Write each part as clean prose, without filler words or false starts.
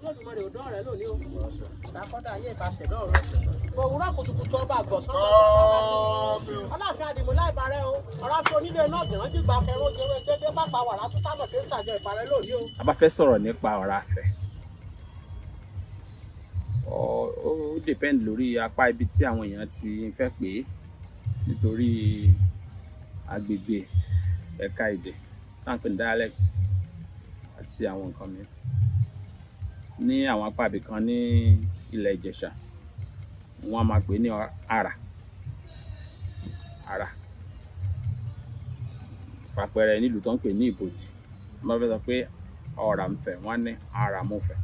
Olódùmarè ò dán rẹ lónìí o. Ìbákọ́dá ayé ìbáṣẹ̀dá ọ̀run. Òwúrọ̀ kùtùkùtù ọba àgbọ̀sán. Aláàfin Àdìmúlá ìbàrẹ̀ o. Ọ̀rá fi onílé náà gbìyànjú gbà fẹ́ràn oúnjẹ gbẹgbẹ́ pápá wàrà tó tábọ̀ sí ìsàjọ ìbàrẹ̀ lónìí o. A bá fẹ́ sọ̀rọ̀ nípa Ọ̀ràfẹ̀, ó depend lórí apá ibi tí àwọn èèyàn ti ń fẹ́ pè é, nítorí agbègbè, ẹ̀ka èdè tá à ń pè ní dialect àti àwọn nǹkan mìíràn. Ní àwọn apá ibì kan ní ilẹ̀ Ìjẹ̀ṣà, wọ́n á máa pè é ní àrà àrà. Fàpẹẹrẹ, nílùú tó ń pè ní Ìbòdì, wọ́n bá fẹ́ sọ pé Ọ̀rànfẹ̀, wọ́n á ní Àràmọ̀fẹ̀.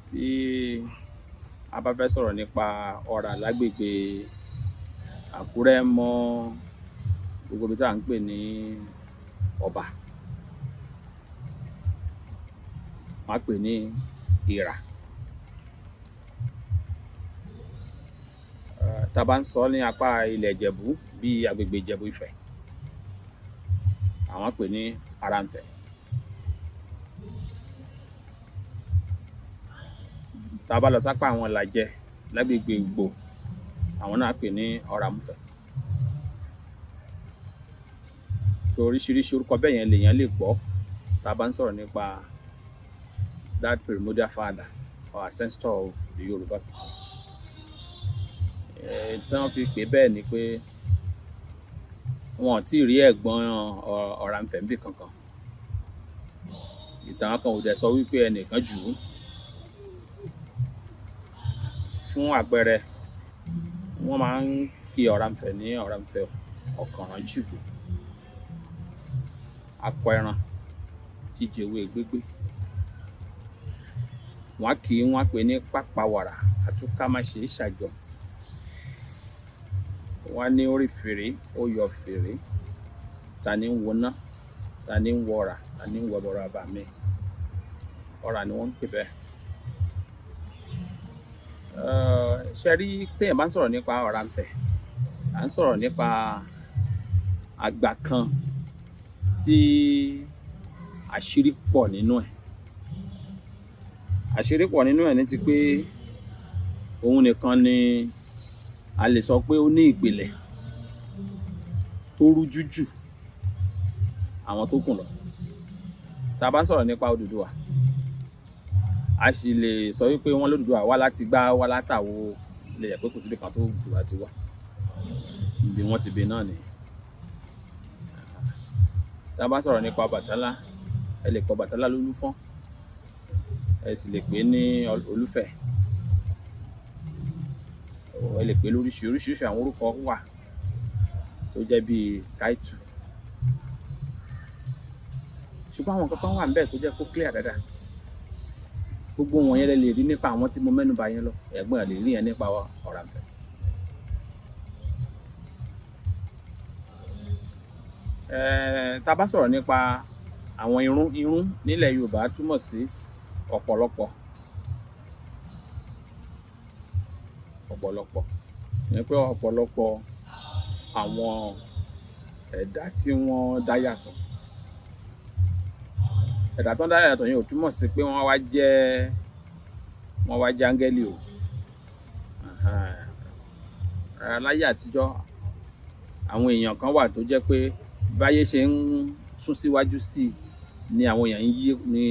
Tí a bá fẹ́ sọ̀rọ̀ nípa Ọ̀rà lágbègbè Àkúrẹ́ mọ́ gbogbo ibi tí à ń pè ní Ọ̀bà, wọ́n á pè ní Ìrà. Tá a bá ń sọ ní apá ilẹ̀ Ìjẹ̀bú, bíi agbègbè Ìjẹ̀bú Ifẹ̀, àwọn pè ní Àrànfẹ̀. Tá a bá lọ sápá àwọn Ìlàjẹ lágbègbè Ìgbò, àwọn náà pè ní Ọ̀ràmúfẹ̀. So oríṣiríṣi orúkọ bẹ́ẹ̀ yẹn lèèyàn lè gbọ́ tá a bá ń sọ̀rọ̀ nípa that primordial father or ancestor of the Yoruba people. Tí wọ́n fi pè bẹ́ẹ̀ ni pé wọn ò tí ì rí ẹ̀gbọ́n Ọ̀rànfẹ̀ níbì kankan. Ìtàn kan ò dẹ̀ sọ wípé ẹnìkan jù ú. Fún àpẹẹrẹ, wọ́n máa ń kí Ọ̀rànfẹ̀ ní Ọ̀rànfẹ̀ Ọ̀kànrànjìgbò, akọ ẹran tí jẹwé gbégbé. Wọ́n á kì í, wọ́n á pè ní Pàpàwàrà àtúnkámáṣe ṣàjọ. Wọ́n á ní orí fèrè, ó yọ fèrè. Ta ni ń woná? Ta ni ń wọrà? Ta ni ń wọbọrọ àbàmì? Ọ̀rà ni wọ́n ń pè bẹ́ẹ̀. Ṣe rí, téèyàn bá ń sọ̀rọ̀ nípa Ọ̀rànfẹ̀, à ń sọ̀rọ̀ nípa àgbà kan tí àṣírí pọ̀ nínú ẹ̀. Àṣírí pọ̀ nínú ẹ̀ ní ti pé òun nìkan ni a lè sọ pé ó ní ìpìlẹ̀ tó rújú jù àwọn tó kù lọ. Tá a bá ń sọ̀rọ̀ nípa Odùduwà, a sì lè sọ wípé wọ́n lódùduwà wá láti gbá wá látàwo, lè jẹ́ pé kò síbi kan tó Odùduwà ti wá. Ibi wọ́n ti bí náà nìyẹn. Tá a bá sọ̀rọ̀ nípa Ọbàtálá, ẹ lè pe Ọbàtálá lólúfọ́n, ẹ sì lè pè é ní Olúfẹ̀. Ẹ lè pè é lóríṣiríṣi, oríṣiríṣi àwọn orúkọ wà tó jẹ́ bíi táìtù. Ṣùgbọ́n àwọn nǹkan kan wà níbẹ̀ tó jẹ́ kó clear dáadáa. Gbogbo wọn yẹn lẹ lè rí nípa àwọn tí mo mẹ́nu bà yẹn lọ. Ẹ̀gbọ́n ẹ lè rí yẹn nípa Ọ̀rànfẹ̀. Tá a bá sọ̀rọ̀ nípa àwọn irún, irún nílẹ̀ Yorùbá túmọ̀ sí ọ̀pọ̀lọpọ̀. Ọ̀pọ̀lọpọ̀. Ìyẹn pé ọ̀pọ̀lọpọ̀ àwọn ẹ̀dá tí wọ́n dá yàtọ̀. Ẹ̀dá tó ń dá yàtọ̀ yẹn ò túmọ̀ sí pé wọ́n wá jẹ́ áńgẹ́lì o. Rárá, láyé àtijọ́, àwọn èèyàn kan wà tó jẹ́ pé báyé ṣe ń sún síwájú sí i ni àwọn èèyàn ń yí, ni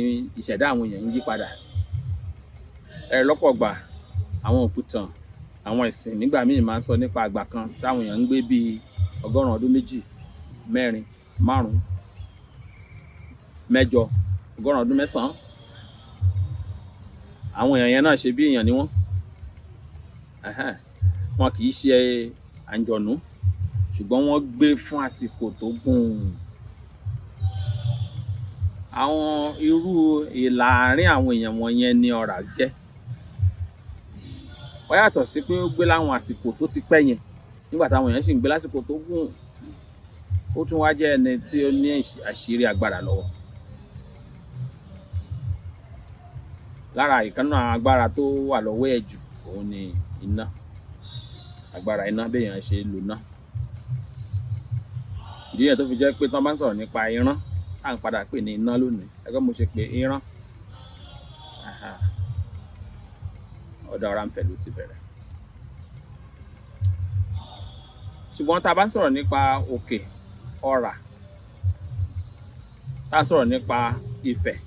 ìṣẹ̀dá àwọn èèyàn ń yí padà. Ẹ lọ́pọ̀ ìgbà, àwọn òpìtàn, àwọn ìsìn nígbà míì máa ń sọ nípa àgbà kan táwọn èèyàn ń gbé bíi ọgọ́rùn-ún ọdún 2, 4, 5, 8, ọgọ́rùn-ún ọdún 9. Àwọn èèyàn yẹn náà ṣe bí èèyàn ni wọ́n. Wọn kì í ṣe àǹjọ̀nú, ṣùgbọ́n wọ́n gbé fún àsìkò tó gùn. Àwọn irú ìlà àárín àwọn èèyàn wọ̀nyẹn ni Ọ̀rà jẹ́. Ó yàtọ̀ sí pé ó gbé láwọn àsìkò tó ti pẹ́ yẹn, nígbà táwọn èèyàn sì ń gbé lásìkò tó gùn. Ó tún wá jẹ́ ẹni tí ó ní àṣírí agbára lọ́wọ́. Lára ìkan nínú àwọn agbára tó wà lọ́wọ́ ẹ̀ jù, òun ni iná. Agbára iná, béèyàn ṣe lò iná. Ìdí nìyẹn tó fi jẹ́ pé tí wọ́n bá ń sọ̀rọ̀ nípa ìran, tá ń padà pè ní iná lónìí. Gẹ́gẹ́ bí mo ṣe pè ìran. Ọ̀dọ̀ Ọ̀rànfẹ̀ ló ti bẹ̀rẹ̀. Ṣùgbọ́n tá a bá ń sọ̀rọ̀ nípa òkè Ọ̀rà, tá a ń sọ̀rọ̀ nípa Ifẹ̀,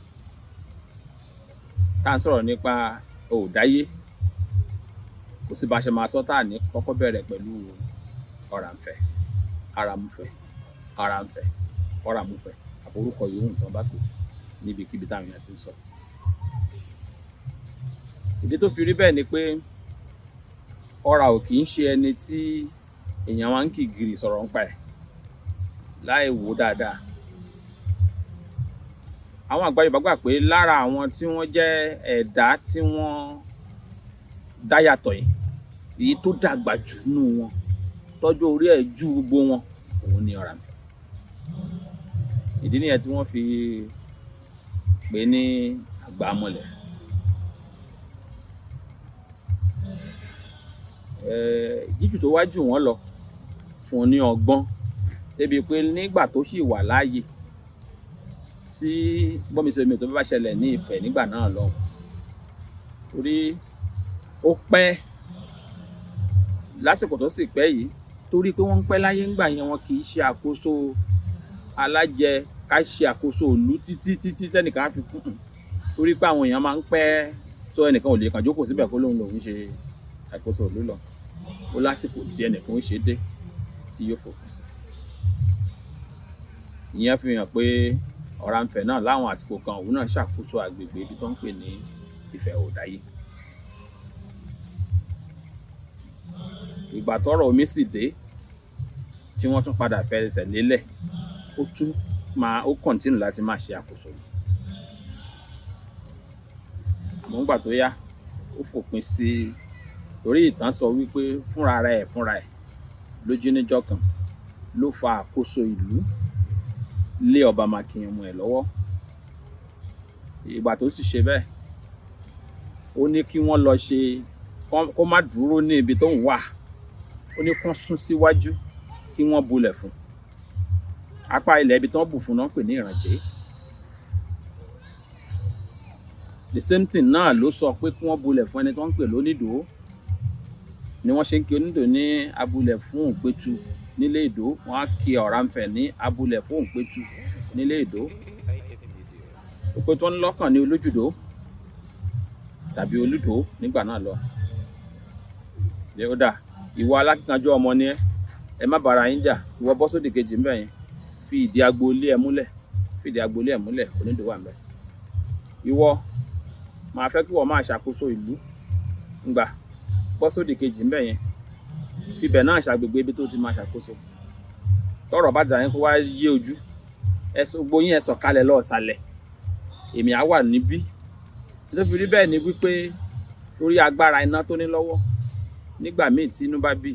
tá a ń sọ̀rọ̀ nípa Òòdáyé, kò sí bá a ṣe máa sọ tá à ní kọ́kọ́ bẹ̀rẹ̀ pẹ̀lú Ọ̀rànfẹ̀, Àràmùfẹ̀, Àràǹfẹ̀, Ọ̀ràmùfẹ̀, àbórúkọ yòówù tí wọ́n bá pè níbikíbi táwọn èèyàn ti ń sọ. Ìdí tó fi rí bẹ́ẹ̀ ni pé Ọ̀rà ò kì í ṣe ẹni tí èèyàn máa ń kì gìrì sọ̀rọ̀ nípa ẹ̀ láì wò ó dáadáa. Àwọn àgbà Yorùbá gbà pé lára àwọn tí wọ́n jẹ́ ẹ̀dá tí wọ́n dá yàtọ̀ yìí, èyí tó dàgbà jù nínú wọn, tọ́jọ́ orí ẹ̀ ju gbogbo wọn, òun ni Ọ̀rànfẹ̀. Ìdí nìyẹn tí wọ́n fi pè é ní àgbà amọ̀lẹ̀. Jíjù tó wá jù wọ́n lọ fún un ní ọgbọ́n débi pé nígbà tó sì wà láàyè tí gbọ́nmi-sí-omi tó bá ṣẹlẹ̀ ní Ifẹ̀ nígbà náà lọ́hùn, torí ó pẹ́ lásìkò tó sì pẹ́ yìí, torí pé wọ́n ń pẹ́ láyé ńgbà yẹn, wọn kì í ṣe àkóso alájẹ ká ṣe àkóso ìlú títí títí tẹ́nìkan á fi kú, torí pé àwọn èèyàn máa ń pẹ́, tó ẹnìkan ò lè kàn jókòó síbẹ̀ kó lóun lòun ṣe àkóso ìlú lọ. Ó lásìkò tí ẹnìkan ó ṣe dé tí yóò fòpin sí. Ìyẹn fi hàn pé Ọ̀rànfẹ̀ náà láwọn àsìkò kan òun náà ṣàkóso àgbègbè ibi tó ń pè ní Ifẹ̀ Òòdáyé. Ìgbà tọ́rọ̀ omi sì dé tí wọ́n tún padà fẹsẹ̀ lélẹ̀, ó tún máa ó kọ̀ntínù láti máa ṣe àkóso. Àmọ́ ńgbà tó yá, ó fòpin sí, torí ìtàn sọ wípé fúnra ẹ̀ ló jí níjọ́ kan ló fa àkóso ìlú lé Ọba Mákínyẹmọ ẹ̀ lọ́wọ́. Ìgbà tó sì ṣe bẹ́ẹ̀, ó ní kí wọ́n lọ ṣe kó má dúró ní ibi tó ń wà, ó ní kó sún síwájú kí wọ́n bulẹ̀ fún. Apá ilẹ̀ ibi tí wọ́n bù fún náà ń pè ní Ìrànjẹ́. The same thing náà ló sọ pé kí wọ́n bulẹ̀ fún ẹni tó ń pè lónídòó, ni wọ́n ṣe ń kí Onídòó ní abulẹ̀ fún Òǹpẹ̀tù nílé Ìdó, wọ́n á kí Ọ̀rànfẹ̀ ní abulẹ̀ fún Òǹpẹ̀tù nílé Ìdó. Òpẹ̀tù ńlọ́kàn ní Olójúdó tàbí Olúdó nígbà náà lọ. Ó dà, ìwọ alákínkanjú ọmọ ni ẹ́, ẹ má bára yín jà, ìwọ bọ́ sódì kejì ńbẹ̀ yẹn, fi ìdí agboolé ẹ múlẹ̀, fi ìdí agboolé ẹ múlẹ̀, Onídòó wà ńbẹ̀. Ìwọ máa fẹ́ kí wọ́n máa ṣàkóso ìlú, ńgbà bọ́ sódì kejì ńbẹ̀ yẹn, fibẹ̀ náà ṣàgbègbè ibi tó ti máa ṣàkóso. Tọ́rọ̀ bá dà yín kó wá yé ojú, gbogbo yín ẹ sọ̀kalẹ̀ lọ ọ̀sàlẹ̀, èmi á wà níbí. Tó fi rí bẹ́ẹ̀ ni wípé torí agbára iná tó ní lọ́wọ́, nígbà míì tí inú bá bí,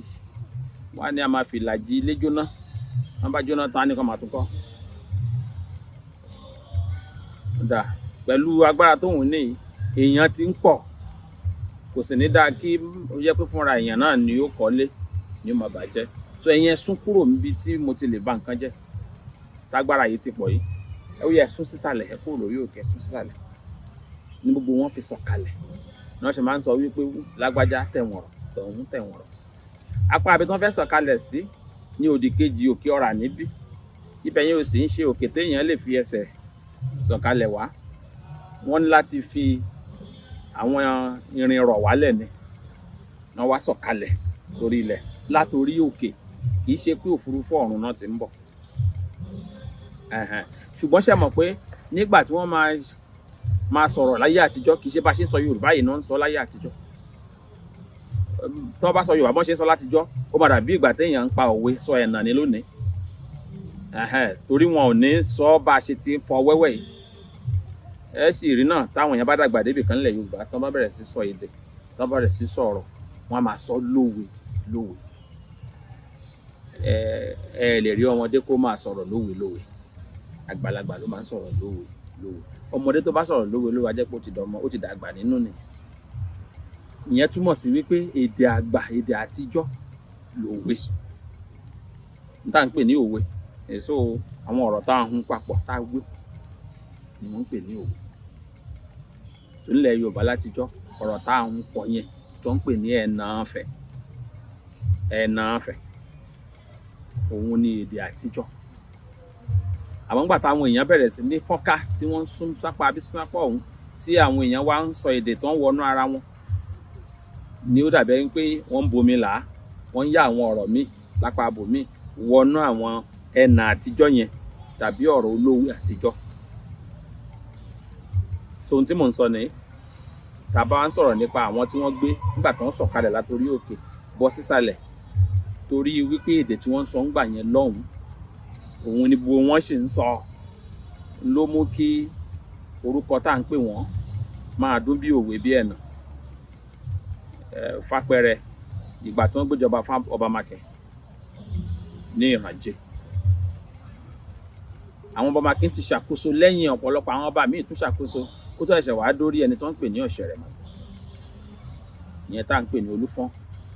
wọ́n á ní a máa fi ìlàjì ilé jóná, wọ́n bá jóná tán á ní kó máa tún kọ́. Ó dà, pẹ̀lú agbára tóun ní, èèyàn ti ń pọ̀, kò sì ní dáa kí ó jẹ́ pé fúnra èèyàn náà ni ó kọ́lé ni ó máa bàjẹ́. So ẹ̀yin ẹ sún kúrò níbi tí mo ti lè ba nǹkan jẹ́, tágbára yìí ti pọ̀ yìí, ẹ ó yẹ sún sísàlẹ̀, ẹ kúrò lórí òkè, ẹ sún sísàlẹ̀. Ní gbogbo wọn fi sọ̀kalẹ̀. Ní wọ́n ṣe máa ń sọ wípé lágbájá tẹ̀wọ̀n rọ̀, tọ̀hún tẹ̀wọ̀n rọ̀. Apá ibi tí wọ́n fẹ́ sọ̀kalẹ̀ sí ní òdì kejì òkè Ọ̀rà níbí. Ibẹ̀ yẹn ò sì ń ṣe òkè téèyàn lè fi ẹsẹ̀ sọ̀kalẹ̀ wá. Wọ́n ní láti fi àwọn irin rọ̀ wálẹ̀ ni. Wọ́n wá sọ̀kalẹ̀ sórí ilẹ̀ látorí òkè, kì í ṣe pé òfurufú ọ̀run náà ti ń bọ̀. Ṣùgbọ́n ṣé mọ̀ pé nígbà tí wọ́n máa sọ̀rọ̀ láyé àtijọ́, kì í ṣe bá ṣe ń sọ Yorùbá yìí náà ń sọ láyé àtijọ́. Tí wọ́n bá sọ Yorùbá bọ́n ṣe ń sọ látijọ́, ó máa dàbí ìgbà téèyàn ń pa òwe sọ ẹ̀nà ní lónìí. Torí wọn ò ní sọ bá a ṣe ti ń fọ wẹ́wẹ́ yìí. Ẹ sì rí náà táwọn èèyàn bá dàgbà débì kan nílẹ̀ Yorùbá, tí wọ́n bá bẹ̀rẹ̀ sí sọ èdè, tí wọ́n bá bẹ̀rẹ̀ sí sọ̀rọ̀, wọ́n á máa sọ lówe lówe. Ẹ lè rí ọmọdé kó máa sọ̀rọ̀ lówe lówe. Àgbàlagbà ló máa ń sọ̀rọ̀ lówe lówe. Ọmọdé tó bá sọ̀rọ̀ lówe lówe, a jẹ́ pé ó ti dọmọ, ó ti dàgbà nínú nìyẹn. Ìyẹn túmọ̀ sí wípé èdè àgbà, èdè àtijọ́ lòwe. N tá ń pè ní òwe. Èso àwọn ọ̀rọ̀ tá a hun papọ̀, tá a wé ni wọ́n ń pè ní òwe. Tó nílẹ̀ Yorùbá látijọ́, ọ̀rọ̀ tá à ń kọ yẹn tó ń pè ní ẹ̀nà Ifẹ̀, ẹ̀nà Ifẹ̀, òun ni èdè àtijọ́. Àmọ́ nígbà táwọn èèyàn bẹ̀rẹ̀ sí ní fọ́nká, tí wọ́n ń sún sápá bí sún sápá ọ̀hún, tí àwọn èèyàn wá ń sọ èdè tó ń wọnú ara wọn, ni ó dàbí ẹni pé wọ́n ń bomi là á, wọ́n ń yá àwọn ọ̀rọ̀ míì lápá abòmíì wọnú àwọn ẹ̀nà àtijọ́ yẹn tàbí ọ̀rọ̀ olówó àtijọ́. So ohun tí mò ń sọ nìyí. Tá a bá ń sọ̀rọ̀ nípa àwọn tí wọ́n gbé nígbà tó ń sọ̀kalẹ̀ látorí òkè bọ́ sísàlẹ̀, torí wípé èdè tí wọ́n ń sọ ńgbà yẹn lọ́hùn-ún, òun ni gbogbo wọn sì ń sọ, ló mú kí orúkọ tá à ń pè wọ́n máa dún bí òwe bí ẹ̀nà. Fàpẹẹrẹ, ìgbà tí wọ́n gbéjọba fún Ọba Mákin ní Ìrànjẹ, àwọn Ọba Mákin ti ṣàkóso lẹ́yìn ọ̀pọ̀lọpọ̀ àwọn ọba míì tún ṣàkóso kó tó ẹsẹ̀ wàá dórí ẹni tó ń pè ní Ọ̀ṣẹ̀rẹ̀màgbò, ìyẹn tá à ń pè ní Olúfọ́n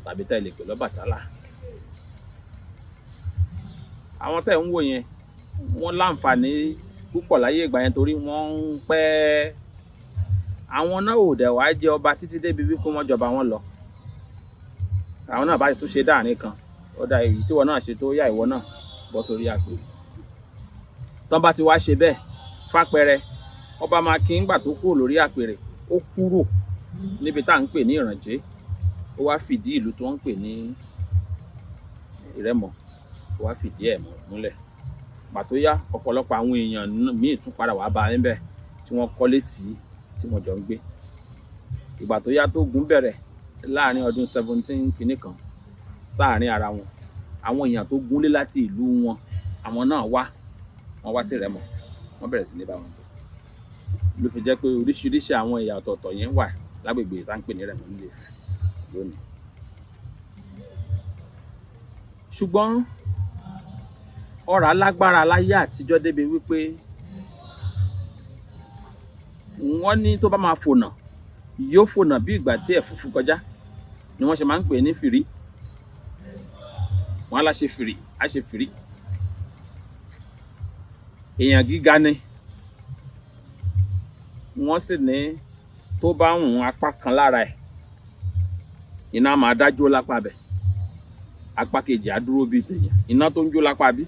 tàbí tá ẹ lè pè lọ́bàtálá. Àwọn tẹ́ ń wò yẹn, wọ́n láǹfààní púpọ̀ láyé ìgbà yẹn torí wọ́n ń pẹ́. Àwọn náà ò dẹ̀ wá jẹ ọba títí débi wípé wọ́n jọba wọn lọ. Àwọn náà bá tún ṣe dáàrin kan, ó dá èyí tí ìwọ náà ṣe tó yá, ìwọ náà bọ́ sórí àpèrè. Tán bá ti wá ṣe bẹ́ẹ̀, fàpẹẹrẹ, Ọba Mákin ńgbà tó kúrò lórí àpèrè, ó kúrò níbi tá à ń pè ní Ìrànjẹ́, ó wá fìdí ìlú tó ń pè ní Ìrẹ́mọ, ó wá fìdí ẹ̀ múlẹ̀. Ìgbà tó yá, ọ̀pọ̀lọpọ̀ àwọn èèyàn míì tún padà wá bá a níbẹ̀ tí wọ́n kọ́lé tì í tí wọ́n jọ ń gbé. Ìgbà tó yá tó ogun bẹ̀rẹ̀ láàrin ọdún 17 kìíní kan sáàrin ara wọn, àwọn èèyàn tó gúnlé láti ìlú wọn, àwọn náà wá, wọ́n wá sí Ìrẹ́mọ, wọ́n bẹ̀rẹ̀ sí ní bá wọn gbé. Ló fi jẹ́ pé oríṣiríṣi àwọn ẹ̀yà ọ̀tọ̀ọ̀tọ̀ yẹn wà lágbègbè tá ń pè ní Ìrẹ́mọ nílé Ifẹ̀ lónìí. Ṣùgbọ́n ọ̀rá lágbára láyé àtijọ́ débi wípé wọ́n ní tó bá máa fònà, yóò fònà bí ìgbà tí ẹ̀fúùfù kọjá, ni wọ́n ṣe máa ń pè ní fìrí. Wọ́n á lá ṣe fìrí, á ṣe fìrí. Èèyàn gíga ni. Wọ́n sì ní tó bá ń apá kan lára ẹ̀, iná máa dájú lápá bẹ̀, apá kejì á dúró bíi tèèyàn. Iná tó ń jó lápá bí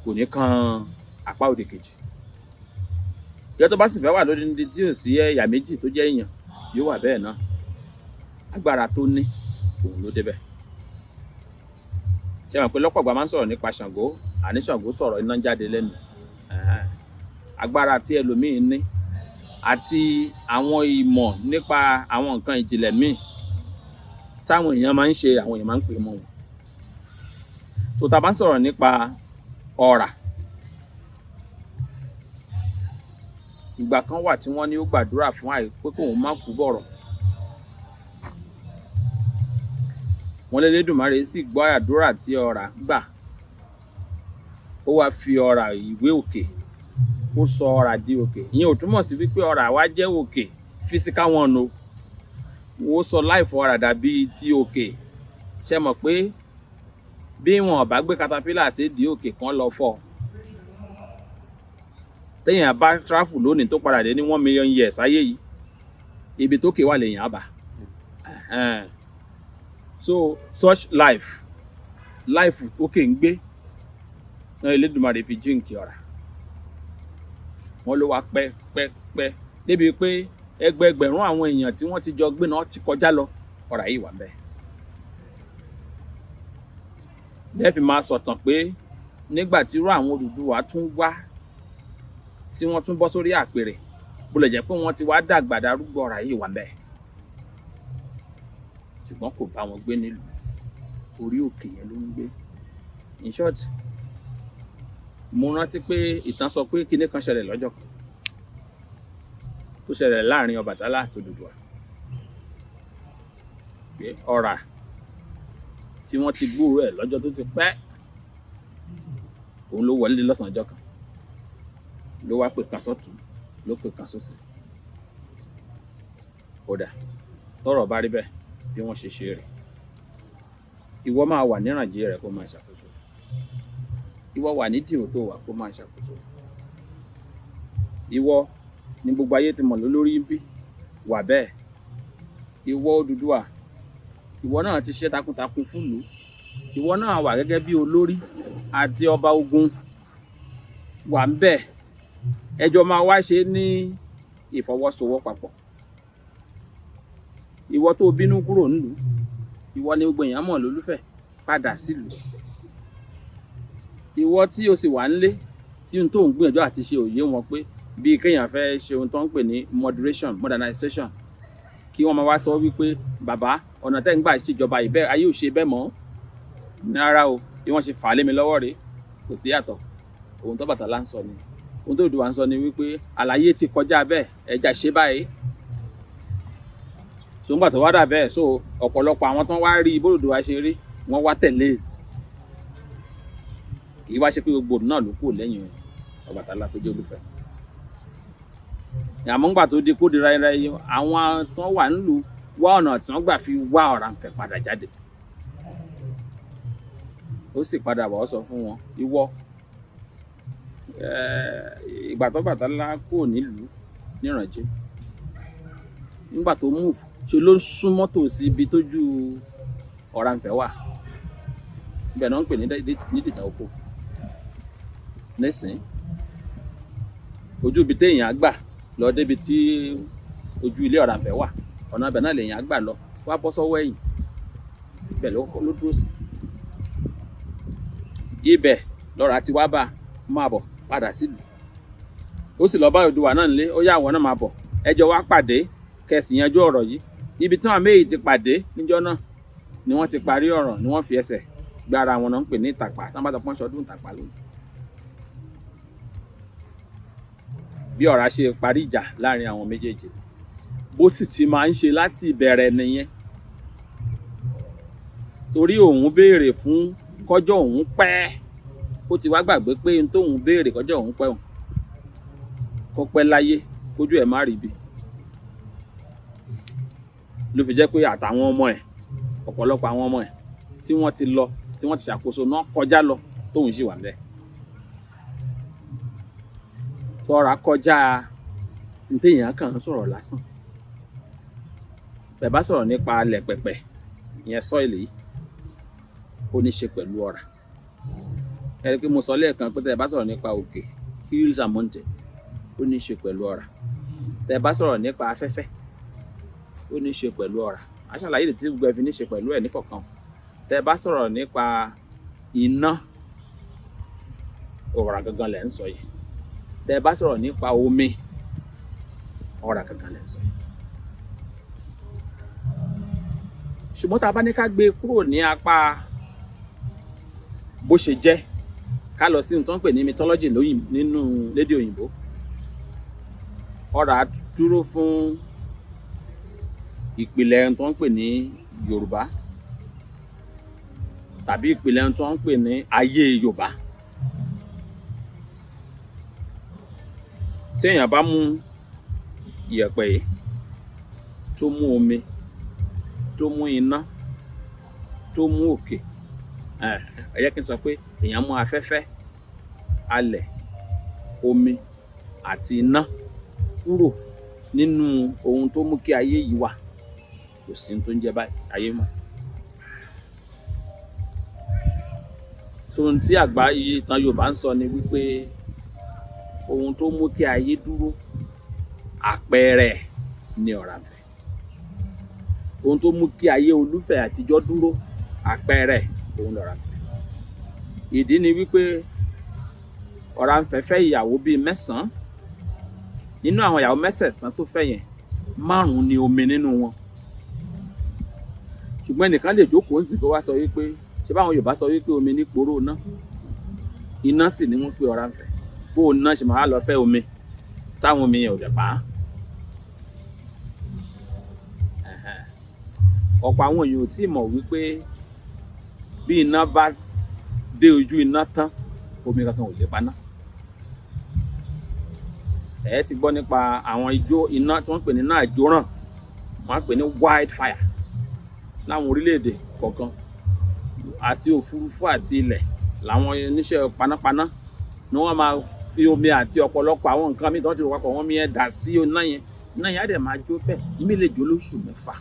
kò ní kan apá òdì kejì. Ìjọ tó bá sì fẹ́ wà lórí níbi tí ò sí ẹ̀yà méjì tó jẹ́ èèyàn, yóò wà bẹ́ẹ̀ náà. Agbára tó ní òun ló débẹ̀. Ṣé mọ̀ pé lọ́pọ̀ ìgbà máa ń sọ̀rọ̀ nípa Ṣàngó, àní Ṣàngó sọ̀rọ̀ iná jáde lẹ́nu. Agbára tí ẹlòmíín ní àti àwọn ìmọ̀ nípa àwọn nǹkan ìjìnlẹ̀ míì táwọn èèyàn máa ń ṣe, àwọn èèyàn máa ń pè mọ́ wọn. Tó tá a bá ń sọ̀rọ̀ nípa ọ̀rà, ìgbà kan wà tí wọ́n ní ó gbàdúrà fún àì pé kóun má kú bọ̀rọ̀. Wọ́n l'Elédùmarè sì gbọ́ àdúrà tí ọ̀rà gbà. Ó wá fi ọ̀rà ìwé òkè, ó sọ ọ̀rà di òkè. Ìyẹn ò túmọ̀ sí wípé ọ̀rà wá jẹ́ òkè physical one o. Wọ́n sọ láìfọ ọ̀rà dàbí ti òkè. Ṣé mọ̀ pé bí wọn ò bá gbé katapila sí di òkè kan lọ fọ́, téèyàn bá travel lónìí tó padà dé ní 1 million years ayé yìí, ibi tókè wà lèèyàn á bá. So such life, life òkè ń gbé náà Elédùmarè fi jíǹkì ọ̀rà. Wọ́n ló wá pẹ́ pẹ́ pẹ́ débi pé ẹgbẹẹgbẹ̀rún àwọn èèyàn tí wọ́n ti jọ gbé náà ti kọjá lọ, ọ̀rà yìí wà ńbẹ̀. Lẹ́ẹ̀ fi máa sọ̀tàn pé nígbà tí irú àwọn Odùduwà tún wá, tí wọ́n tún bọ́ sórí àpèrè, bó lè jẹ́ pé wọ́n ti wá dàgbà darúgbó, ọ̀rà yìí wà ńbẹ̀. Ṣùgbọ́n kò bá wọn gbé nílùú, orí òkè yẹn ló ń gbé. In short, mo rántí pé ìtàn sọ pé kinní kan ṣẹlẹ̀ lọ́jọ́ kan tó ṣẹlẹ̀ láàrin Ọbàtálá àti Odùduwà, pé ọ̀rà tí wọ́n ti gbúròó ẹ̀ lọ́jọ́ tó ti pẹ́, òun ló wọlé lọ́sàn-án ọjọ́ kan, ló wá pè kan sọ́tùn, ló pè kan sósì. Kódà tọ́rọ̀ bá rí bẹ́ẹ̀, bí wọ́n ṣe ṣe rẹ̀, ìwọ máa wà nírànjẹ rẹ̀ kó máa ṣàkóso, ìwọ wà ní dìrò tó wà kó máa ṣàkóso, ìwọ ní gbogbo ayé ti mọ̀ lólórí bí, Wà bẹ́ẹ̀. Ìwọ Odùduwà, ìwọ náà ti ṣe takuntakun fúnlùú, ìwọ náà wà gẹ́gẹ́ bí olórí àti ọba ogun, wà ń bẹ̀. Ẹjọ́ máa wá ṣe ní ìfọwọ́sowọ́papọ̀. Ìwọ tó bínú kúrò nílùú, ìwọ ni gbogbo èèyàn mọ̀ lólúfẹ̀, padà sílùú. Ìwọ tí o sì wà nílé, tí ohun tó ń gbìyànjú àti ṣe òye wọn pé bíi kéèyàn fẹ́ ṣe ohun tó ń pè ní moderation, modernization, kí wọ́n máa wá sọ wípé, "Bàbá, ọ̀nà tẹ́ ń gbà ṣèjọba yìí bẹ́ẹ̀, ayé ò ṣe bẹ́ẹ̀ mọ́." Ní rárá o, bí wọ́n ṣe fà á lé mi lọ́wọ́ rèé, kò sí yàtọ̀. Ohun tó Ọbàtálá ń sọ ni, ohun tó Odùduwà ń sọ ni wípé àlàyé ti kọjá bẹ́ẹ̀, ẹja ṣe báyìí. So ńgbà tó wá dà bẹ́ẹ̀, so ọ̀pọ̀lọpọ̀ àwọn tó ń wá rí bó Odùduwà ṣe rí, wọ́n wá tẹ̀lé. Kì í wá ṣe pé gbogbo òdù náà ló kù lẹ́yìn Ọbàtálá tó jẹ́ Olúfẹ̀. Àmọ́ ńgbà tó di kó di ráíráí, àwọn tó wà nílùú wá ọ̀nà tí wọ́n gbà fi wá Ọ̀rànfẹ̀ padà jáde. Ó sì padà bọ̀, ó sọ fún wọn, ìwọ, ìgbà tó Ọbàtálá kúrò nílùú nírànjẹ́, nígbà tó move, ṣe ló súnmọ́ tòsí ibi tójú Ọ̀rànfẹ̀ wà. Ibẹ̀ náà ń pè ní Nídìtà Oko nísìn. Ojú ibi téèyàn á gbà lọ débi tí ojú ilé Ọ̀rànfẹ̀ wà, ọ̀nà ibẹ̀ náà lèèyàn á gbà lọ wá bọ́ sọ́wọ́ ẹ̀yìn. Ibẹ̀ ló dúró sí. Ibẹ̀ lọ́ra ti wá bá a, máa bọ̀ padà sílùú. Ó sì lọ bá Odùduwà náà nílé, ó yá, àwọn náà máa bọ̀, ẹjọ́ wá pàdé, kẹsì yanjú ọ̀rọ̀ yìí. Ibi tí àwọn méjì ti pàdé níjọ́ náà ni wọ́n ti parí ọ̀rọ̀, ni wọ́n fi ẹsẹ̀ gbára wọn náà ń pè ní Ìtàpá, tí wọ́n bá sọ pé wọ́n ṣọdún Ìtàpá lónìí. Bí Ọ̀rá ṣe parí ìjà láàrin àwọn méjèèjì, bó sì ti máa ń ṣe láti ìbẹ̀rẹ̀ nìyẹn, torí òun béèrè fún kọjọ́ òun pẹ́. Ó ti wá gbàgbé pé n tóun béèrè kọjọ́ òun pẹ́, òun kó pẹ́ láyé, kójú ẹ̀ má rí ibi, ló fi jẹ́ pé àtàwọn ọmọ ẹ̀, ọ̀pọ̀lọpọ̀ àwọn ọmọ ẹ̀ tí wọ́n ti lọ, tí wọ́n ti ṣàkóso náà kọjá lọ, tóun sì wà ńbẹ̀. Tọ́ra kọjá ní téèyàn kàn ń sọ̀rọ̀ lásán. Bẹ́ẹ̀ bá sọ̀rọ̀ nípa alẹ̀ pẹ̀pẹ̀, ìyẹn soil yìí, ó ní ṣe pẹ̀lú ọ̀rá. Ẹ rí i pé mo sọ lẹ́ẹ̀kan pé tẹ́ ẹ bá sọ̀rọ̀ nípa òkè, hills and mountain, ó ní ṣe pẹ̀lú ọ̀rá. Tẹ́ ẹ bá sọ̀rọ̀ nípa afẹ́fẹ́, ó ní ṣe pẹ̀lú ọ̀rá. Màá ṣàlàyé ìdí tí gbogbo ẹ fi ní ṣe pẹ̀lú ẹ̀ níkọ̀ọ̀kan. Tẹ́ ẹ bá sọ̀rọ̀ nípa iná, ọ̀rá gangan lẹ̀ ń sọ yìí. Tẹ́ ẹ bá sọ̀rọ̀ nípa omi, ọ̀rá gangan lẹ̀ ń sọ yìí. Ṣùgbọ́n tá a bá ní ká gbé e kúrò ní apá bó ṣe jẹ́, ká lọ sí ohun tó ń pè ní mythology nínú lédè òyìnbó, ọ̀rá dúró fún ìpìlẹ̀ ohun tó ń pè ní Yorùbá tàbí ìpìlẹ̀ ohun tó ń pè ní ayé Yorùbá. Tí èèyàn bá mú ìyẹ̀pẹ̀ yìí, tó mú omi, tó mú iná, tó mú òkè, ẹ jẹ́ kí n sọ pé èèyàn mú afẹ́fẹ́, alẹ̀, omi àti iná kúrò nínú ohun tó mú kí ayé yìí wà, kò sí ohun tó ń jẹ́ báyìí ayé mọ́. So ohun tí àgbà ìtàn Yorùbá ń sọ ni wípé ohun tó mú kí ayé dúró, àpẹẹrẹ ni Ọ̀rànfẹ̀. Ohun tó mú kí ayé Olúfẹ̀ àtijọ́ dúró, àpẹẹrẹ òun lọ̀rànfẹ̀. Ìdí ni wípé Ọ̀rànfẹ̀ fẹ́ ìyàwó bíi mẹ́sàn-án. Nínú àwọn ìyàwó mẹ́sẹ̀sán tó fẹ́ yẹn, márùn-ún ni omi nínú wọn. Ṣùgbọ́n ẹnìkan lè jókòó ńsìn kó wá sọ wípé ṣé báwọn Yorùbá sọ wípé omi ní poró iná, iná sì ni wọ́n pe Ọ̀rànfẹ̀, bó o ná ṣe máa lọ fẹ́ omi táwọn omi yẹn ò dẹ̀ pa á. Ọ̀pọ̀ àwọn èèyàn ò tí ì mọ̀ wípé bí iná bá dé ojú iná tán, omi kankan ò lè paná. Ẹ ti gbọ́ nípa àwọn ijó iná tí wọ́n ń pè ní iná àjóràn, wọ́n á pè ní wildfire láwọn orílẹ̀-èdè kọ̀ọ̀kan, àti òfurufú àti ilẹ̀ làwọn oníṣẹ́ panápaná ni wọ́n máa fi omi àti ọ̀pọ̀lọpọ̀ àwọn nǹkan míì tí wọ́n ti rò papọ̀, wọ́n mi ẹ̀ dà sí iná yẹn. Iná yẹn á dẹ̀ máa jó bẹ́ẹ̀. Ìmí lè jó lóṣù 6,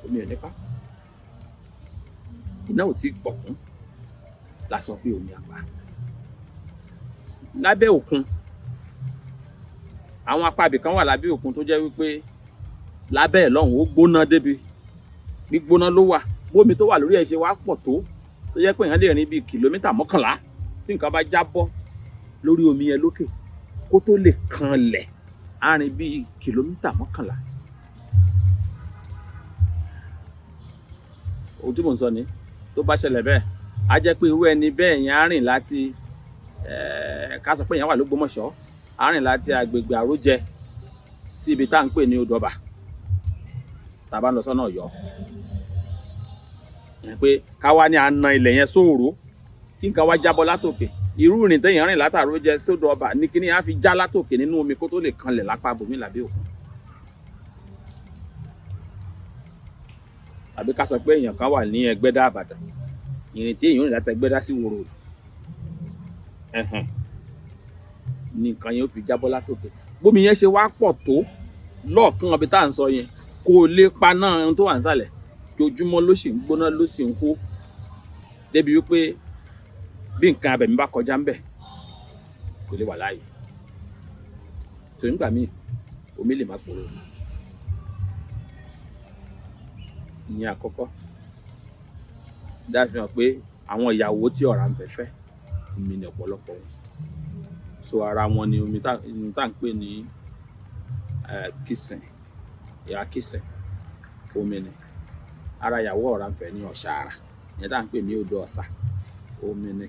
omi ò ní pa. Iná ò tí ì pọ̀ kún la sọ pé omi àpá. Lábẹ́ òkun, àwọn apá ibì kan wà lábẹ́ òkun tó jẹ́ wípé lábẹ́ ẹ̀ lọ́hùn ó gbóná débi gbígbóná ló wà. Bómi tó wà lórí ẹ̀ ṣe wá pọ̀ tó tó jẹ́ pé èèyàn lè rìn bíi kìlómítà 11 tí nǹkan bá jábọ́ lórí omi yẹn lókè, kó tó lè kanlẹ̀, á rìn bíi kìlómítà 11. Ohun tí mò ń sọ ni, tó bá ṣẹlẹ̀ bẹ́ẹ̀, á jẹ́ pé irú ẹni bẹ́ẹ̀ yẹn á rìn láti, ká sọ pé èèyàn wà l'Ógbómọ̀ṣọ́, á rìn láti agbègbè Àrójẹ sí ibi tá à ń pè ní Odò Ọba, tá a bá ń lọ sọ́nà Ọ̀yọ́. Ìyẹn pé ká wá ní à ń na ilẹ̀ yẹn sóòró, kí nǹkan wá jábọ́ látòkè, irú ìrìn téèyàn rìn látàrójẹ sódò Ọba ní kíní á fi já látòkè nínú omi kó tó lè kanlẹ̀ lápá bòmí lábẹ́ òkun. Tàbí ká sọ pé èèyàn kan wà ní Ẹgbẹ́dá Ìbàdàn, ìrìn tí èèyàn rìn láti Ẹgbẹ́dá sí Ìwó Road ní nǹkan yẹn ó fi jábọ́ látòkè. Bómi yẹn ṣe wá pọ̀ tó lọ́ọ̀kan ọbẹ̀ tá à ń sọ yẹn, kò lè paná ohun tó wà nísàlẹ̀. Jojúmọ́ ló sì ń gbóná, ló sì ń hó, débi wípé bí nǹkan abẹ̀mí bá kọjá ńbẹ̀, kò lè wà láàyè. Tó nígbà míì, omi lè má pòrò. Ìyẹn àkọ́kọ́ dá fi hàn pé àwọn ìyàwó tí ọ̀rá ń fẹ́ fẹ́, omi ní ọ̀pọ̀lọpọ̀ wọn. So ara wọn ni omi tá à ń pè ní kìsìn, ìyá kìsìn, omi ni. Ara ìyàwó ọ̀rá ń fẹ́ ní ọ̀ṣàrà, ìyẹn tá à ń pè ní odò ọ̀sà, omi ni.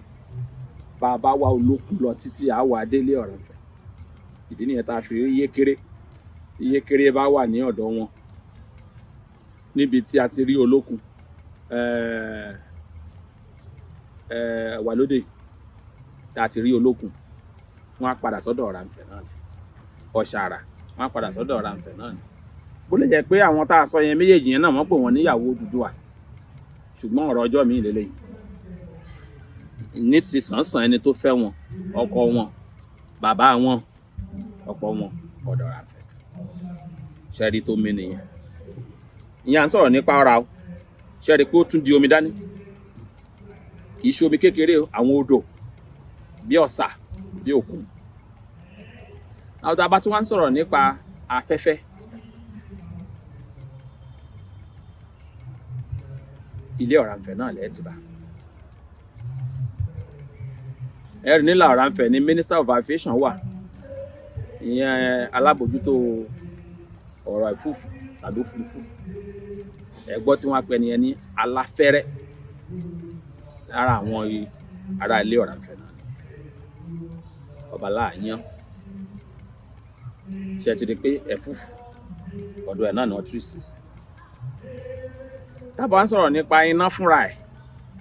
Bá a bá wá olókun lọ títí, a wà délé ọ̀rá ń fẹ́. Ìdí nìyẹn tá a fi rí Yékéré. Yékéré bá wà ní ọ̀dọ̀ wọn níbi tí a ti rí olókun, wà lóde tá a ti rí olókun, wọ́n á padà sọ́dọ̀ ọ̀rá ń fẹ́ náà ni. Ọ̀ṣàrà, wọ́n á padà sọ́dọ̀ ọ̀rá ń fẹ́ náà ni. Bó lè jẹ́ pé àwọn tá a sọ yẹn méjèèjì yẹn náà wọ́n pè wọ́n níyàwó Odùduwà, ṣùgbọ́n ọ̀rọ̀ ọjọ́ mi lélẹ́yìn. Ní ti sànsàn, ẹni tó fẹ́ wọn, ọkọ wọn, bàbá wọn, ọ̀pọ̀ wọn ọ̀dọ̀ ọ̀rá ń fẹ́. Ṣẹ́rí tó mi nìyẹn. Ìyẹn à ń sọ̀rọ̀ nípa ọ̀rá o. Ṣẹ́rí pé ó tún di omi dání. Kì í ṣe omi kékeré o, àwọn odò bí ọ̀sà, bí òkun. Àwọn tá a bá tún wá ń sọ̀rọ̀ nípa afẹ́fẹ́, ilé Ọ̀rànfẹ̀ náà lẹ́ẹ̀ ti bá. Ẹ̀rí nílà Ọ̀rànfẹ̀ ni Minister of Aviation wà, ìyẹn alábòójútó ọ̀rọ̀ ẹ̀fúùfù tàbí òfurufú. Ẹ gbọ́ tí wọ́n á pè ẹni yẹn ní aláfẹ́rẹ́, lára àwọn ará ilé Ọ̀rànfẹ̀ náà ni. Ọba Láàyán. Ṣé ẹ ti rí pé ẹ̀fúùfù ọ̀dọ̀ ẹ̀ náà ni wọ́n tún sí. Tá bá ń sọ̀rọ̀ nípa iná fúnra ẹ̀,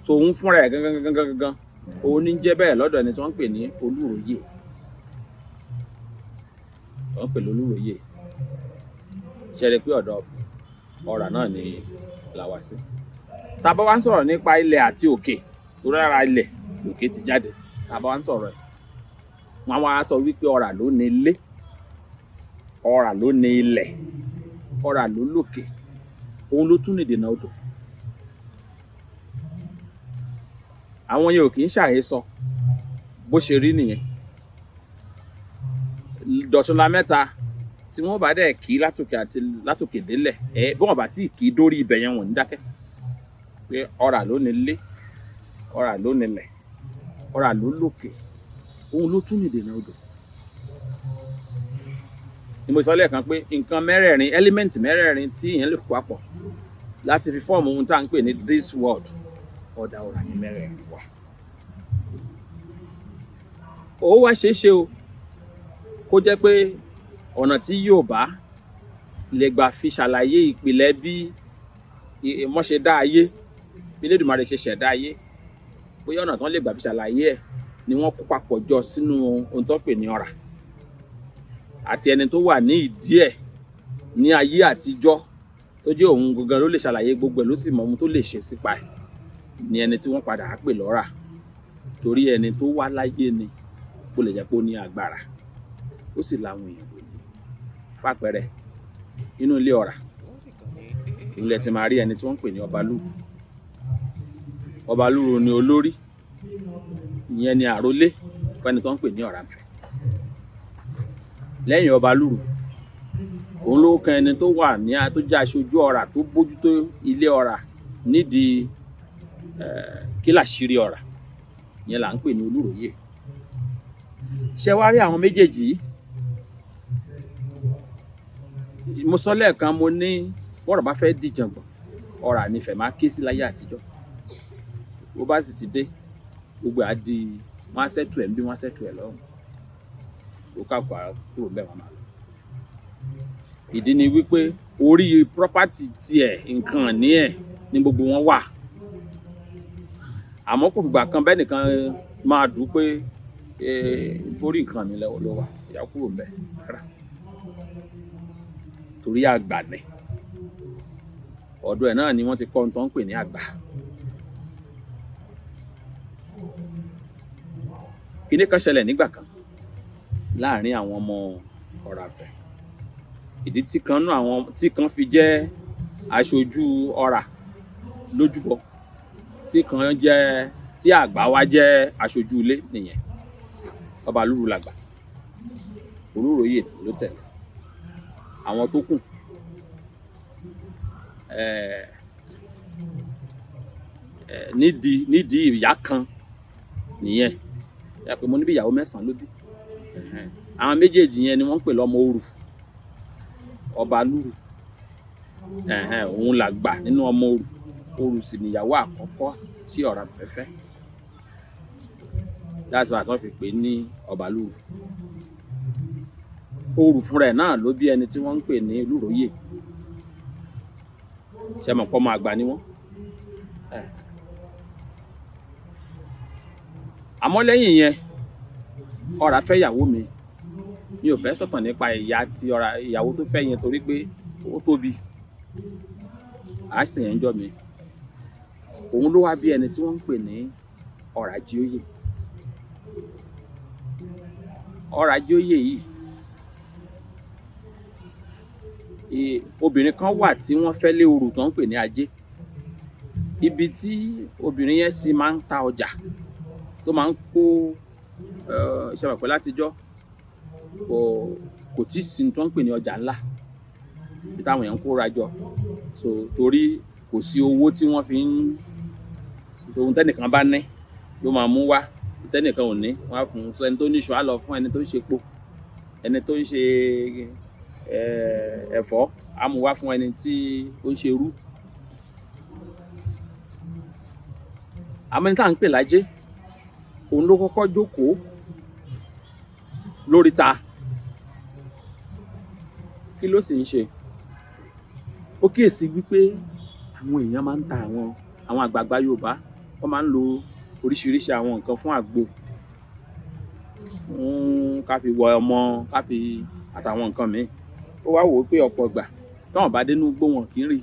tòun fúnra ẹ̀ gangan gangan gangan, òun ní jẹ́ bẹ́ẹ̀ lọ́dọ̀ ẹni tí wọ́n ń pè ní Olúróyè. Wọ́n ń pè lólúróyè. Ṣé ẹ rí pé ọ̀dọ̀ ọ̀rà náà ni la wá sí. Tá bá wá ń sọ̀rọ̀ nípa ilẹ̀ àti òkè, torí ara ilẹ̀ òkè ti jáde. Tá bá wá ń sọ̀rọ̀ ẹ̀, wọ́n á wá sọ wípé ọ̀rà ló ní ilé, ọ̀rà ló ní ilẹ̀, ọ̀rà ló lókè, òun ló tún ní ìdènà odò. Àwọn yẹn ò kì í ṣàhesọ, bó ṣe rí nìyẹn. Dọ̀túnla mẹ́ta tí wọ́n bá dẹ̀ kí látòkè àti látòkè délẹ̀, ẹ bí wọ́n bá tí kì í dórí ibẹ̀ yẹn, wọ́n ní dákẹ́. Pé ọ̀rà ló ní ilé, ọ̀rà ló ní ilẹ̀, ọ̀rà ló lókè, òun ló tún ní ìdènà odò. Ni mo sọ lẹ́ẹ̀kan pé nǹkan mẹ́rẹ̀ẹ̀rin, ẹ́límẹ́ǹtì mẹ́rẹ̀ẹ̀rin tí èèyàn lè kó papọ̀ láti fi fọ́ọ̀mù ohun tá à ń pè ní this world, ọ̀dà ọ̀rà ní mẹ́rẹ̀ẹ̀rin wà. Ó wá ṣeé ṣe o kó jẹ́ pé ọ̀nà tí Yorùbá lè gbà fi ṣàlàyé ìpìlẹ̀ bí wọ́n ṣe dá ayé, bí Elédùmarè ṣe ṣẹ̀dá ayé, bóyá ọ̀nà tí wọ́n lè gbà fi ṣàlàyé ẹ̀ ni wọ́n kó papọ̀ jọ sínú ohun tó ń pè ní ọ̀rà. Àti ẹni tó wà ní ìdí ẹ̀ ní ayé àtijọ́ tó jẹ́ òun gangan ló lè ṣàlàyé gbogbo ẹ̀, ló sì mọ ohun tó lè ṣe sípa ẹ̀, ni ẹni tí wọ́n padà á pè lọ́rà. Torí ẹni tó wá láyé ni, bó lè jẹ́ pé ó ní agbára, ó sì láwọn èèyàn lónìí. Fàpẹẹrẹ, nínú ilé Ọ̀rà ilẹ̀ ti máa rí ẹni tí wọ́n ń pè ní Ọbalúrù. Ọbalúrù ni olórí, ìyẹn ni àrólé fẹ́ni tó ń pè ní Ọ̀rànfẹ̀. Lẹ́yìn Ọbalúrù, òun ló kan ẹni tó wà ní tó jẹ́ aṣojú Ọ̀rà tó bójútó ilé Ọ̀rà nídìí kí làṣírí Ọ̀rà, ìyẹn là ń pè ní Olúróyè. Ṣé wá rí àwọn méjèèjì yìí? Mo sọ lẹ́ẹ̀kan, mo ní bọ́rọ̀ bá fẹ́ dìjàngbọ̀n, Ọ̀rà nífẹ̀ẹ́ máa ké sí láyé àtijọ́. Bó bá sì ti dé, gbogbo á di wọ́n á sẹ́tù ẹ̀ ń bí wọ́n á sẹ́tù ẹ̀ lọ́rùn, ó kàkọ́ kúrò bẹ́ẹ̀, wọ́n máa lọ. Ìdí ni wípé orí property tiẹ̀, nǹkan ní ẹ̀ ní gbogbo wọn wà, àmọ́ kò fìgbà kan bẹ́ẹ̀ nìkan máa dùn pé borí nǹkan mi ló wà, ìyá kúrò ńbẹ̀ rárá, torí àgbà ni. Ọ̀dọ̀ ẹ̀ náà ni wọ́n ti kọ́ ohun tó ń pè ní àgbà. Kíní kan ṣẹlẹ̀ nígbà kan láàrin àwọn ọmọ Ọ̀rànfẹ̀. Ìdí tí kan nú àwọn tí kan fi jẹ́ aṣojú Ọ̀rà lójúbọ, tí kan jẹ́ tí àgbà wa jẹ́ aṣojú ilé nìyẹn. Ọbalúrù làgbà, Olúróyè ló tẹ̀lé. Àwọn tó kù nídìí ìyá kan nìyẹn. Ìyá pé mo níbi ìyàwó mẹ́sàn-án ló bí. Àwọn méjèèjì yẹn ni wọ́n ń pè lọ́mọ Orù. Ọbalúrù, òun làgbà nínú ọmọ Orù. Orù sì níyàwó àkọ́kọ́ tí Ọ̀rànfẹ̀ fẹ́. That's why wọ́n fi pè é ní Ọbalúrù. Orù fúnra ẹ̀ náà ló bí ẹni tí wọ́n ń pè ní Olúróyè. Ṣé mọ̀ pé ọmọ àgbà ni wọ́n? Àmọ́ lẹ́yìn yẹn, Ọ̀rà fẹ́ ìyàwó mi. Mi ò fẹ́ sọ̀tàn nípa ìyá tí Ọ̀rà ìyàwó tó fẹ́ yẹn torí pé ó tóbi. À sì yẹn ń jọ mi. Òun ló wá bí ẹni tí wọ́n ń pè ní Ọ̀ràjíóyè. Ọ̀ràjíóyè yìí, obìnrin kan wà tí wọ́n fẹ́ lé Orù tó ń pè ní Ajé. Ibi tí obìnrin yẹn ti máa ń ta ọjà tó máa ń kó ṣe mọ̀ pé látijọ́ kò tí ì sí ohun tó ń pè ní ọjà ńlá ibi táwọn èèyàn ń kóra jọ. So torí kò sí owó tí wọ́n fi ń ohun tẹ́nìkan bá ní ló máa mú wá, tẹ́nìkan ò ní wọ́n á fún un. So ẹni tó ní iṣu á lọ fún ẹni tó ń ṣe epo, ẹni tó ń ṣe ẹ̀fọ́ á mú wá fún ẹni tí ó ń ṣe irú. Àmọ́ ẹni tá à ń pè lájé, òun ló kọ́kọ́ jókòó lóríta. Kí ló sì ń ṣe? Ó kíyèsí wípé àwọn èèyàn máa ń ta àwọn àgbààgbà Yorùbá, wọ́n máa ń lo oríṣiríṣi àwọn nǹkan fún àgbo, fún ká fi wọ ọmọ, ká fi àtàwọn nǹkan míì. Ó wá wò ó pé ọ̀pọ̀ ìgbà táwọn bá dénú igbó wọn kì í rí.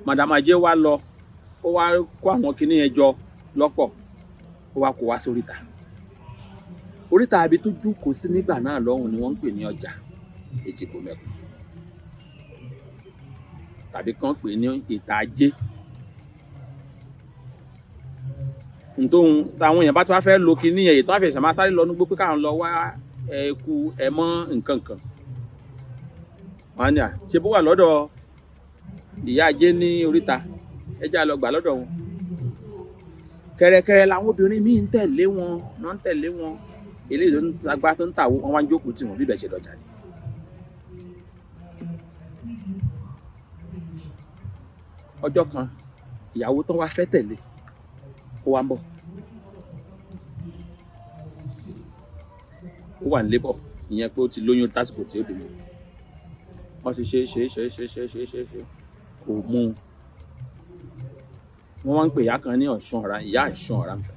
Madam Ajé wá lọ, ó wá kó àwọn kinní yẹn jọ lọ́pọ̀, ó wá kó wá sí oríta. Oríta ibi tó jókòó sí nígbà náà lọ́hùn ni wọ́n ń pè ní ọjà Èjìgbò Mẹ́kùn, tàbí kán pè ní ìta Ajé. Ntóhun táwọn èèyàn bá tún wá fẹ́ lo kinní yẹn, èyí tó wá fi ẹ̀sẹ̀ máa sáré lọ núgbó pé káwọn lọ wá ẹku ẹmọ́ nǹkan kan. Wọ́n á ní à ṣe bó wà lọ́dọ̀ ìyá Ajé ní oríta, ẹ já lọ gbà lọ́dọ̀ wọn. Kẹ̀rẹ̀kẹ̀rẹ̀ làwọn obìnrin míì ń tẹ̀lé wọn, náà ń tẹ̀lé wọn. Eléyìí tó ń tagbá tó ń tàwó, wọ́n wá ń jókòó tì wọ́n bí ibẹ̀ ṣe dọjà ni. Ọjọ́ kan, ìyàwó tán wá fẹ́ tẹ̀lé, ó wá ń bọ̀. Ó wà ní labour, ìyẹn pé ó ti lóyún tásìkò tí ó bímọ. Wọ́n sì ṣe ṣe ṣe ṣe ṣe ṣe ṣe ṣe kò mú un. Wọ́n wá ń pè ìyá kan ní Ọ̀ṣun Ọ̀rà, ìyá Ọ̀ṣun Ọ̀rànfẹ̀.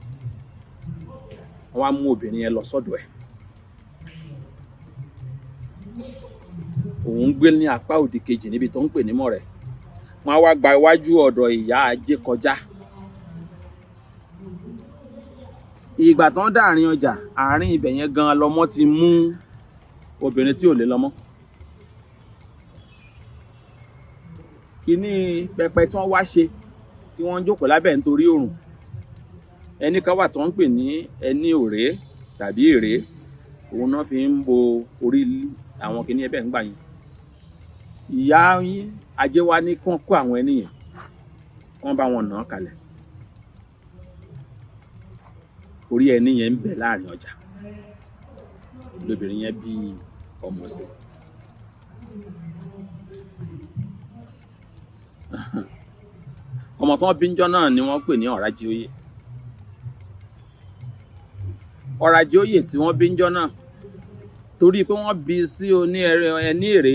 Wọ́n wá mú obìnrin yẹn lọ sọ́dọ̀ ẹ̀. Òun ń gbé ní apá òdì kejì níbi tó ń pè ní Mọ̀rẹ̀. Wọ́n á wá gba iwájú ọ̀dọ̀ ìyá Ajé kọjá. Ìgbà tán dé àárín ọjà, àárín ibẹ̀ yẹn gan lọmọ ti mú Obìnrin tí ò lè lọ́mọ, kíní pẹpẹ tí wọ́n wá ṣe tí wọ́n ń jókòó lábẹ́ nítorí òrùn, ẹní kan wà tí wọ́n ń pè ní ẹní òré tàbí èré, òun náà fi ń bo orí àwọn kíní ẹbẹ̀ ń gbà yẹn. Ìyá yín ajé wa ní kí wọ́n kó àwọn ẹní yẹn, wọ́n bá wọn nà án kalẹ̀. Orí ẹní yẹn ń bẹ láàrin ọjà lóbìnrin yẹn bí ọmọ sí. Ọmọ tí wọ́n bí níjọ́ náà ni wọ́n pè ní Ọ̀rájíóyè. Ọ̀rájíóyè tí wọ́n bí níjọ́ náà, torí pé wọ́n bí sí oní ẹní èrè,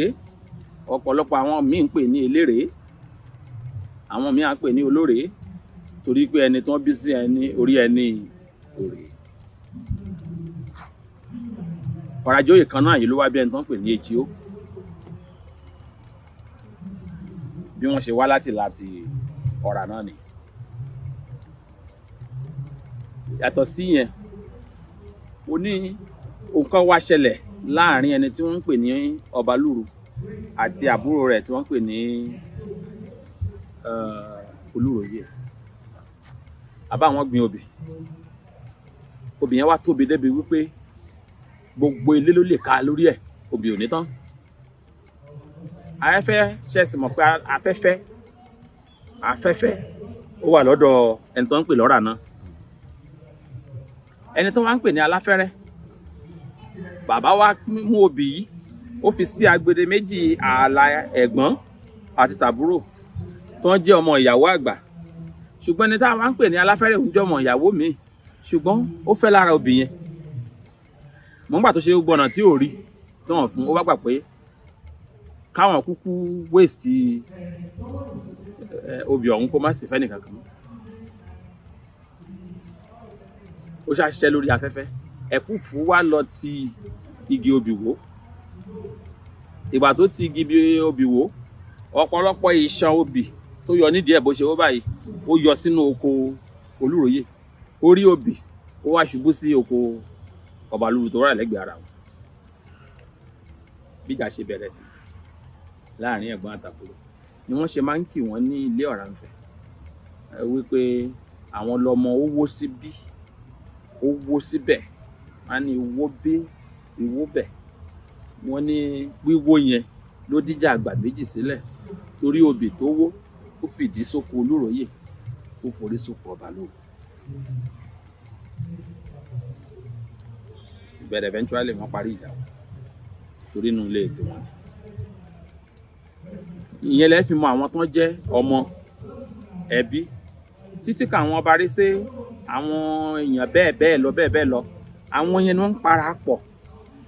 ọ̀pọ̀lọpọ̀ àwọn míì ń pè ní eléré, àwọn míì á pè ní olóré, torí pé ẹni tí wọ́n bí sí ẹni orí ẹni òrè. Ọ̀rájíóyè kan náà yìí ló wá bí ẹni tí wọ́n pè ní Ejíó. Bí wọ́n ṣe wá láti Ọ̀rà náà ni. Yàtọ̀ sí yẹn, ó ní nǹkan wá ṣẹlẹ̀ láàrin ẹni tí wọ́n ń pè ní Ọbalúru àti àbúrò rẹ̀ tí wọ́n ń pè ní Olúróyè. Bàbá wọn gbin obì. Obì yẹn wá tóbi débi wípé gbogbo ilé ló lè ka lórí ẹ̀, obì ò ní tán. Afẹ́fẹ́ ṣẹ̀sì mọ̀ pé afẹ́fẹ́ ó wà lọ́dọ̀ ẹni tó ń pè lọ́rà náà. Ẹni tó wá ń pè ní aláfẹ́rẹ́, bàbá wa mú obì yìí, ó fi sí agbede méjì ààlà ẹ̀gbọ́n àti tàbúrò tó ń jẹ́ ọmọ ìyàwó àgbà. Ṣùgbọ́n ẹni tá a wá ń pè ní aláfẹ́rẹ́ òun jẹ́ ọmọ ìyàwó mi, ṣùgbọ́n ó fẹ́ lára obì yẹn. Mọ̀ nígbà tó ṣe gbogbo ọ̀nà tí ò rí tí wọ́n fún, ó wá gbà pé káwọn kúkú waste obì ọ̀hún kó má sì fẹ́ nìkan kan. Ó ṣàṣiṣẹ́ lórí afẹ́fẹ́, ẹ̀fúùfù wá lọ ti igi obì wó. Ìgbà tó ti igi obì wó, ọ̀pọ̀lọpọ̀ ìṣàn obì tó yọ nídìí ẹ̀ bó ṣe wó báyìí, ó yọ sínú oko Olúróyè. Orí obì ó wá ṣubú sí oko Ọbalúru tó wà lẹ́gbẹ̀ẹ́ ara wọn. Bí ìjà ṣe bẹ̀rẹ̀ láàrin ẹ̀gbọ́n àtàbúrò ni wọ́n ṣe máa ń kì wọ́n ní ilé Ọ̀rànfẹ̀, wípé àwọn lọmọ ó wó síbí, ó wó síbẹ̀, wọ́n á ní ìwó bí, ìwó bẹ̀. Wọ́n ní wíwó yẹn ló díjà àgbà méjì sílẹ̀, torí obì tó wó ó fìdí sóko Olúróyè, ó forí sóko Ọbalúru. But eventually wọ́n parí ìjà wọn torí inú ilé tiwọn ni. Ìyẹn lẹ fi mọ àwọn tó ń jẹ́ ọmọ ẹbí títí ka àwọn ọba rí sí àwọn èèyàn bẹ́ẹ̀ bẹ́ẹ̀ lọ bẹ́ẹ̀ bẹ́ẹ̀ lọ. Àwọn yẹn ni wọ́n ń parapọ̀,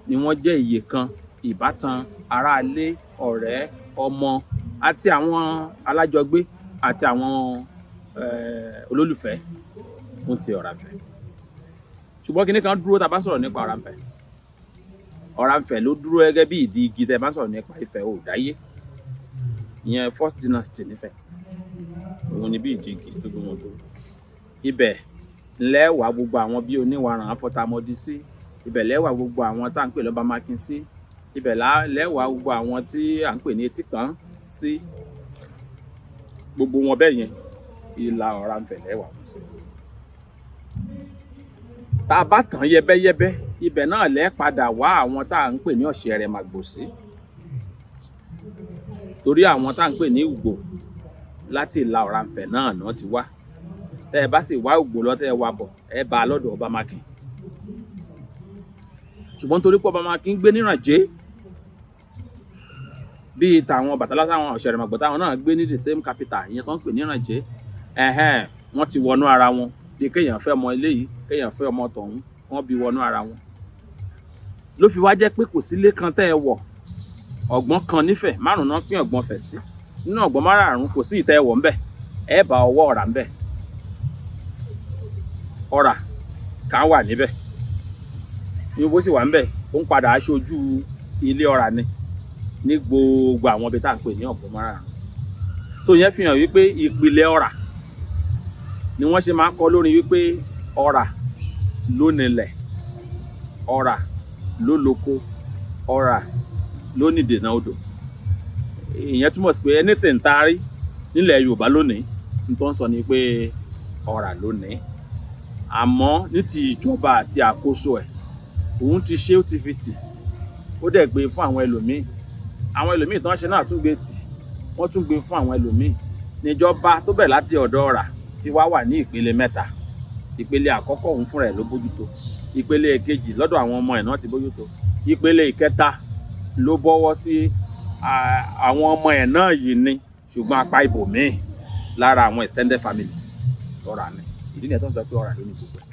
ni wọ́n jẹ́ iye kan, ìbátan, aráalé, ọ̀rẹ́, ọmọ àti àwọn alájọgbé àti àwọn olólùfẹ́ fún ti Ọ̀rànfẹ̀. Ṣùgbọ́n kinní kan dúró tá a bá sọ̀rọ̀ nípa Ọ̀rànfẹ̀. Ọ̀rànfẹ̀ ló dúró gẹ́gẹ́ bí ìdí igi tẹ́ bá sọ̀rọ̀ nípa Ifẹ̀ Oòdáyé. Ìyẹn first dynasty nífẹ̀. Òun ni bí ìdí igi tó gbé wọn dúró. Ibẹ̀ lẹ́wàá gbogbo àwọn bí oníwàràn afọtamọdí sí. Ibẹ̀ lẹ́wàá gbogbo àwọn tá à ń pè lọ́ba Mákin sí. Ibẹ̀ lẹ́wàá gbogbo àwọn tí à ń pè ní Etíkan sí. Gbogbo wọn bẹ́ẹ̀ yẹn, ìlà Ọ̀rànfẹ̀ lẹ́wàá wọn sí. Tá a bá tàn yẹbẹ́yẹbẹ́, ibẹ̀ náà lẹ́ padà wá àwọn tá à ń pè ní Ọ̀ṣẹ̀rẹ̀màgbò sí. Torí àwọn tá à ń pè ní Ùgbò láti ìlà Ọ̀rànfẹ̀ náà náà ti wá. Tẹ́ ẹ bá sì wá Ùgbò lọ tẹ́ ẹ wá bọ̀, ẹ bá a lọ́dọ̀ Ọba Mákin. Ṣùgbọ́n torí pé Ọba Mákin gbé nírànjẹ́ bíi tàwọn Bàtálá táwọn Ọ̀ṣẹ̀rẹ̀màgbò táwọn náà gbé ní the same capital, ìyẹn tó ń pè nírànjẹ́, ẹ̀hẹ́n, wọ́n ti wọnú ara wọn. Bí kéèyàn fẹ́ ọmọ ilé yìí, kéèyàn fẹ́ ọmọ tọ̀hún, wọ́n bí wọnú ara wọn. Ló fi wá jẹ́ pé kò sílé kan tẹ́ ẹ wọ̀, ọ̀gbọ́n kan nífẹ̀, márùn-ún náà pín ọ̀gbọ́n fẹ̀ sí. Nínú ọ̀gbọ́n márààrún kò sí ìtẹ́ ẹ wọ̀ ńbẹ̀, ẹ bá ọwọ́ ọ̀rà ńbẹ̀. Ọ̀rà kan wà níbẹ̀. Ní bó sì wà ńbẹ̀, ó ń padà aṣojú ilé ọ̀rà ni ní gbogbo àwọn ibi tá à ń pè ní ọ̀gbọ́n márààrún. Tó yẹn fi hàn wípé ìpìlẹ̀ ọ̀rà ni wọ́n ṣe máa ń kọ lórin wípé ọ̀rà ló nílẹ̀, ọ̀rà ló lóko, Ọ̀rà ló ní ìdènà odò. Ìyẹn túmọ̀ sí pé anything tá a rí nílẹ̀ Yorùbá lónìí, n tó ń sọ ni pé Ọ̀rà ló ní. Àmọ́ ní ti ìjọba àti àkóso ẹ̀, òun ti ṣe, ó ti fi tì, ó dẹ̀ gbé fún àwọn ẹlòmíì. Àwọn ẹlòmíì tó ń ṣe náà tún gbé tì, wọ́n tún gbé fún àwọn ẹlòmíì. Níjọba tó bẹ̀rẹ̀ láti ọ̀dọ̀ Ọ̀rà fi wá wà ní ìpele mẹ́ta. Ìpele àkọ́kọ́, òun fúnra ẹ̀ ló bójútó. Ìpele ìkejì, lọ́dọ̀ àwọn ọmọ ẹ̀ náà ti bójútó. Ìpele ìkẹta ló bọ́wọ́ sí àwọn ọmọ ẹ̀ náà yìí ni, ṣùgbọ́n apá ibòmíì lára àwọn extended family tọ́ra ni. Ìdí nìyẹn tó ń sọ pé Ọ̀rà ló ní gbogbo ẹ̀.